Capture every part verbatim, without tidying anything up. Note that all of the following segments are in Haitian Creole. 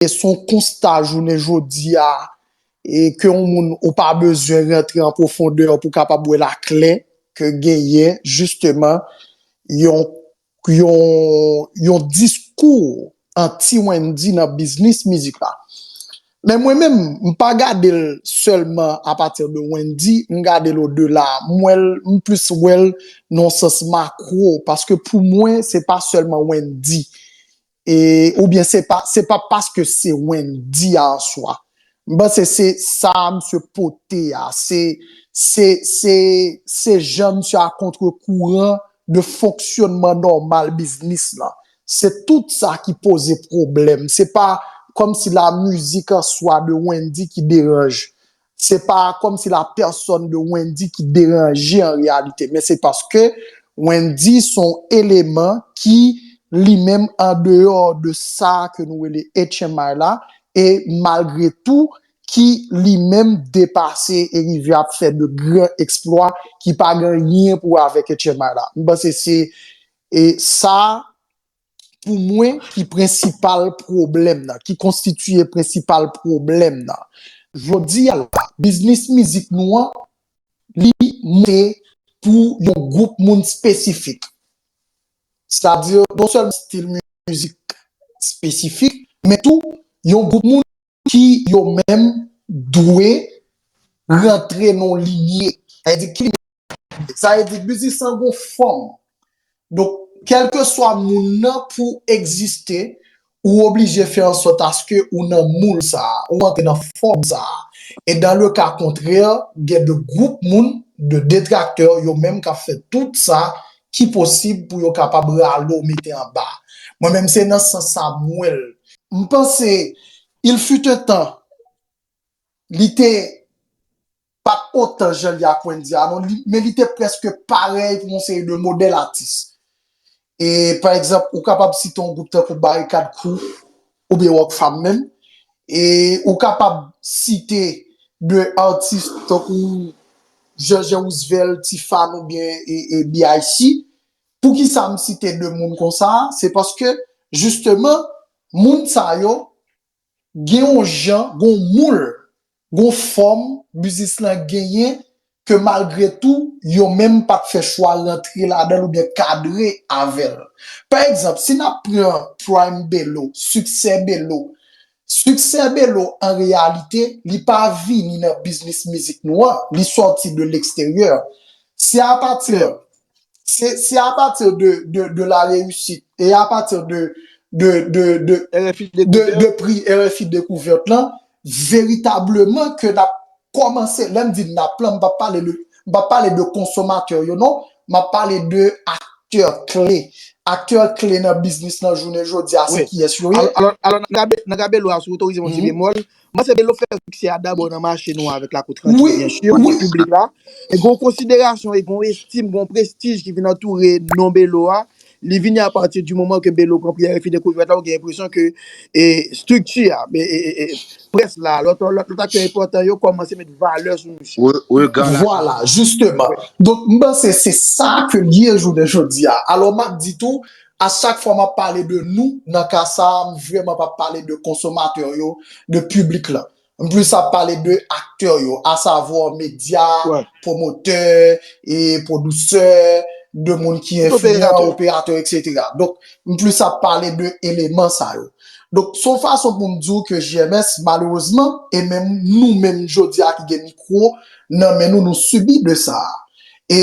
e se yon konsta jounen jodi a, e ke yon moun ou pa bezwen rantre an pwofondè pou kapab wè l aklè, ke genyen, jisteman, yon, yon, yon diskou anti Wendy nan biznis mizik la. Men mwen menm, m pa gade l sèlman apati de Wendy, m gade l odela. M wè l, m plis wè l nan yon sans makwo, paske pou mwen, se pa sèlman Wendy. E, oubyen se pa, se pa paske se Wendy a an swa. M panse se sa misye pote a, se, se, se, se jan misye a kontre kouran de fonksyonman nòmal biznis lan. Se tout sa ki poze pwoblèm. Se pa kòmsi la mizik an swa de Wendy ki deranje. Se pa kòmsi la pèsòn de Wendy ki deranje an reyalite, men se paske Wendy se yon eleman ki li menm an deyò de sa ke nou rele H M I la, e malgre tou, ki li menm depase e rive ap fè de gran eksplwa ki pa gen anyen pou wè avèk H M I la. M panse se, e sa, pou mwen, ki prensipal pwoblèm nan, ki konstitiye prensipal pwoblèm nan. Jodi a la, biznis mizik nou an, li monte pou yon gwoup moun espesifik. Sètadi, non sèlman stil mizik espesifik, men tou yon gwoup moun ki yo menm dwe rantre nan yon linye. Sa vle di, ki linye? Sa vle di, biznis lan gon fòm. Donk, kèlkeswa moun nan pou egziste, ou oblije fè ansòt aske ou nan moul sa a, ou antre nan fòm sa a. E dans le cas contraire, gen de gwoup moun, de detraktè, yo menm k ap fè tout sa ki posib pou yo kapab rale w mete anba. Mwen menm, se nan sans sa m wè l. M panse, il fut un temps, li te pa t otan jan li ak Wendy a, non, li, men li te prèske parèy pou yon seri de modèl atis. E, pa egzanp, ou kapab site yon gwoup tankou Barikad Crew oubyen Rockfam menm. E ou kapab site de atis tankou Jean Jean Roosevelt, T-Fan oubyen e, e B I C. Poukisa m site de moun konsa? Se paske, jisteman, moun sa yo gen yon jan, gon moul, gon fòm biznis lan genyen ke malgre tou, yo menm pa t fè chwa rantre ladan l oubyen kadre avè l. Pa egzanp, si n ap pran Prime Bello, Succès Bello, Succès Bello, an reyalite, li pa vini nan biznis mizik nou an, li sòti de leksteryè. Se apati, se, se apati de, de, de la reyisi e apati de, de, de, de, R F I de, Dekouvèt. De pri R F I Dekouvèt lan, veritableman ke n ap kòmanse, lè m di n ap lan, m p ap pale de, m p ap pale de konsomatè yo non, m ap pale de aktè kle. Aktè kle nan biznis lan jounen jodi a, se Wi. Kiyès yo ye? Alò, alò, alò, nan ka Be-, nan ka Bello a, si w otorize m yon ti Mhm. bemòl, m panse Bello fè siksè a dabò nan mache nou an avèk Lakou Trankil, Wi, byen si, wi. Piblik la. E gon konsiderasyon, e gon estim, gon prestij ki vin antoure non Bello a. Li vini apati di moman ke Bello pran pri R F I Dekouvèt la, ou gen enpresyon ke, e, estrikti a, e, e, e, e, près la, lòt, lòt, lòt aktè enpòtan yo kòmanse met valè sou misye. Re-, Rega la. Vwala, jisteman. Donk, m panse se sa ke l ye jounen jodi a. Alò, m ap di tou, a chak fwa m ap pale de nou, nan ka sa a, m vrèman p ap pale de konsomatè yo, de piblik lan. M plis ap pale de aktè yo, asavwa medya, Wi. Pwomotè, e pwodiktè, de moun ki enfliyan, operatè, etsetera. Donk, m plis ap pale de eleman sa yo. Donk, se yon fason pou m di w ke J M S, malerezman, e menm nou menm jodi a ki gen mikwo nan men nou, nou sibi de sa. E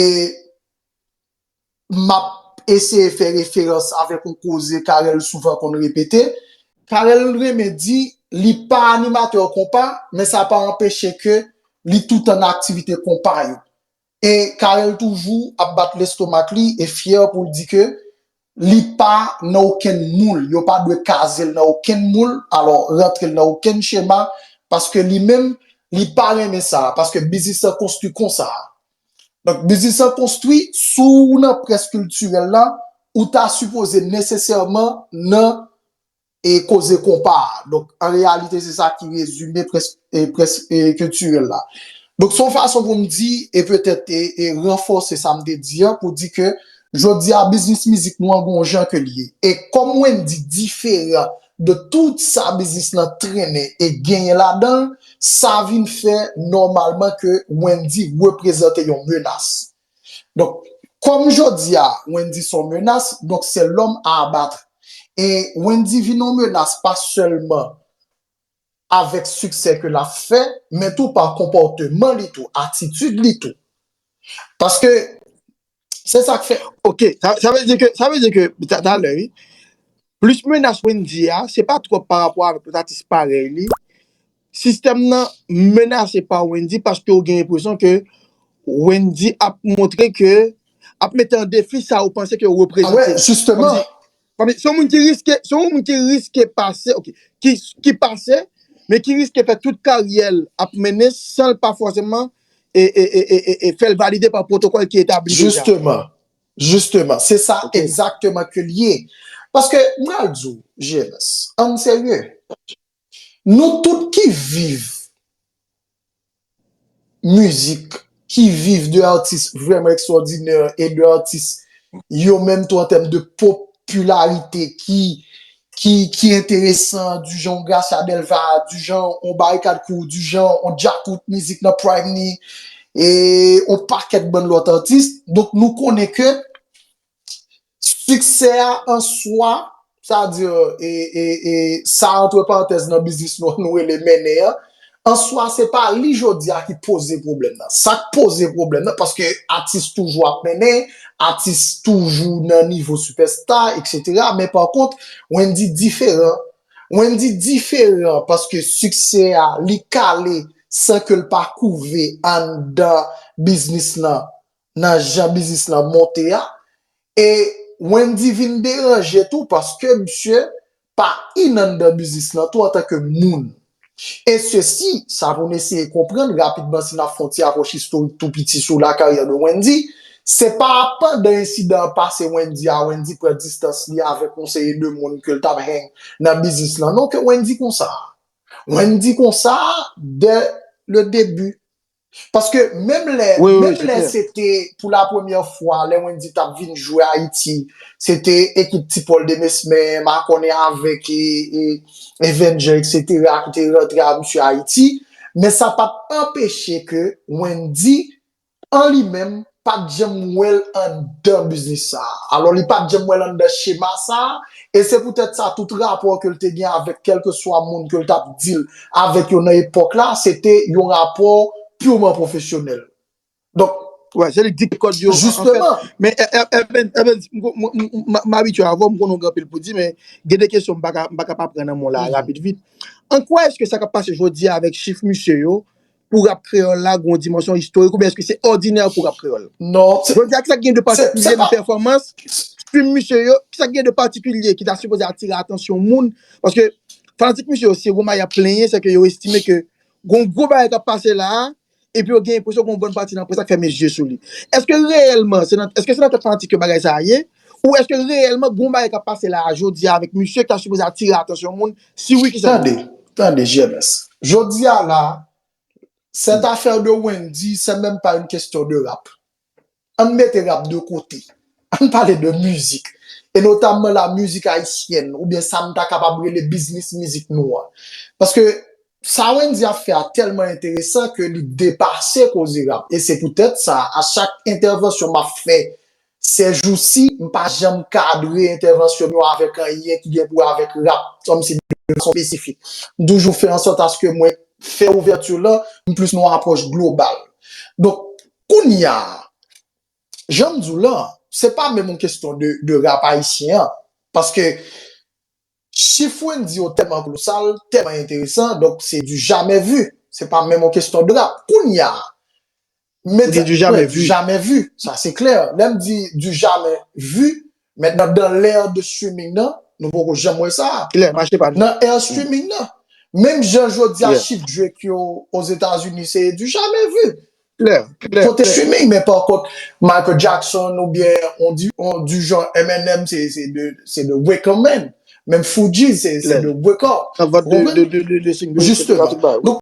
m ap eseye fè referans avèk yon koze Carel souvan konn repete. Carel renmen di, li pa animatè konpa, men sa pa anpeche ke li toutan nan aktivite konpa yo. E Carel toujou ap bat lestomak li e fyè pou l di ke li pa nan okenn moul. Yo pa dwe kaze l nan okenn moul. Alò, rantre l nan okenn chema, paske li menm, li pa renmen sa, paske biznis lan konstwi konsa. Donk, biznis lan konstwi, si w nan près kiltirèl la, ou ta sipoze nesesèman nan e koze konpa a. Donk, an reyalite, se sa ki rezime près, e, près, e, kiltirèl la. Donk, se yon fason pou m di, e petèt, e, e ranfòse sa m te di an, pou di ke jodi a, biznis mizik nou an gon jan ke l ye. E kòm Wendy diferan de tout sa biznis lan trennen e genyen ladan l, sa vin fè nòmalman ke Wendy reprezante yon menas. Donk, kòm jodi a, Wendy se yon menas, donk se lòm a abattre. E Wendy vin yon menas pa sèlman avèk siksè ke l ap fè, men tou pa konpòteman li tou, atitid li tou. Paske se sa k fè. Ok, sa, sa vle di ke, sa vle di ke, ta- talè, wi. Plis menas Wendy a, se pa twòp pa rapò avèk lòt atis parèy li. Sistèm nan menase pa Wendy paske ou gen enpresyon ke Wendy ap montre ke, ap mete an defi sa ou panse ke ou reprezante. Wè, jisteman. Kòmsi, se yon moun ki riske, se yon moun ki riske pase, ok, ki, ki pase, men ki riske fè tout karyè l ap mennen san l pa fòseman e, e, e, e, e, e fè l valide pa pwotokòl ki etabli deja. Jisteman. Jisteman. Se sa egzakteman ke l ye. Paske, m pral di w, G M S, ann serye. Nou tout ki viv mizik, ki viv de atis vrèman ekstwòdinè e de atis yo menm tou an tèm de popilarite ki, ki, ki enteresan, du jan yon Gracia Delva, du jan yon Barikad Crew, du jan yon Djakout Mizik nan prime ni, e yon pakèt bann lòt atis. Donk nou konnen ke siksè a an swa, sa di, e, e, e, sa antre parantèz nan biznis nou, nou rele mennen an, an swa se pa li jodi a ki poze pwoblèm nan. Sa k poze pwoblèm nan, paske atis toujou ap mennen, atis toujou nan nivo sipèsta, etsetera. Men pa kont, Wendy diferan. Wendy diferan paske siksè a, li kale san ke l pa kouve anndan biznis lan, nan jan biznis lan monte a. E Wendy vin deranje tou paske misye pa in anndan biznis lan tou antanke moun. E sesi, sa pou n eseye konprann rapidman si n ap fè yon ti apwòch istorik tou piti sou la carrière de Wendy, se pa pandan ensidan an pase Wendy a, Wendy pran distans li avèk yon seri de moun ke l t ap hang nan biznis lan non ke Wendy konsa. Wendy konsa dès le début. Paske menm lè, Wi, wi, menm se lè klè. Se te pou la premyè fwa, lè Wendy t ap vin jwe Ayiti, se te ekip Ti Paul Demesmin, makònen avèk e, e, Avenger, etsetera, ki te rantre a misye Ayiti. Men sa pa t anpeche ke Wendy, an li menm, pa t janm wè l anndan biznis sa a. Alò, li pa t janm wè l anndan chema sa a. E se poutèt sa, tout rapò ke l te gen avèk kèlkeswa moun ke l t ap deal avèk yo nan epòk la, se te yon rapò purman pwofesyonèl. Donk, Wè, se li k dikte kòd yo. Jisteman. Men, Evans, m abitye avè w, m konnen w gen anpil pou di, men gen de kesyon m pa ka, m pa ka pa pran nan men w la, rapid vit. An kwa èske sa k ap pase jodi a avèk chif misye yo, pou rap kreyòl la, gen yon dimansyon istorik, oubyen èske se òdinè pou rap kreyòl? Non, se- Jodi a, kisa k gen de patikilye nan pèfòmans fim misye yo? Kisa k gen de patikilye ki ta sipoze atire atansyon moun? Paske fanatik misye yo, se yon bagay y ap plenyen, se ke yo estime ke gen yon gwo bagay k ap pase la a, epi yo gen enpresyon gen yon bòn pati nan près la k fèmen zye sou li. Èske reyèlman, se nan, èske se nan tèt fanatik yo bagay sa a ye? Ou èske reyèlman gen yon bagay k ap pase la a jodi a avèk misye ki ta sipoze atire atansyon moun? Si wi, kisa? Tande, tande, G M S. Jodi a la, cette affaire de Wendy, c'est même pas une question de rap. Ann mete rap de kote. Ann pale de mizik. E notamman la mizik ayisyèn, oubyen sa m ta kapab rele biznis mizik nou an. Paske sa Wendy ap fè a tèlman enteresan ke li depase koze rap. E se poutèt sa, a chak entèvansyon m ap fè sèjousi, m pa janm kadre entèvansyon m yo avèk anyen ki gen pou wè avèk rap, kòmsi de fason espesifik. M toujou fè ansòt aske mwen fè ouvèti lan, m plis nan yon apwòch global. Donk, kounye a, jan m di w lan, se pa menm yon kesyon de, de rap ayisyen an. Paske chif Wendy yo tèlman kolosal, tèlman enteresan, donk se du jamais vu. Se pa menm yon kesyon de rap. Kounye a, Ou di du jamais vu. Jamais vu, sa se klè. Lè m di du jamais vu, mentnan dans l'ère de streaming nan, nou poko janm wè sa. Klè, mache pa nou. Nan era streaming nan. Menm jan jodi a Yeah. Chif Drake yo Ozetazini, se du jamais vu. Klè, klè, Kote klè. Streaming, men pa kont Michael Jackson oubyen on di, on du genre Eminem, se, se de, se de recommend. Menm Fugees, se, se Klè. de record. Nan vant de, Ou konprann? de, de, de, de single, Jisteman. et cetera, tout bagay. Donk,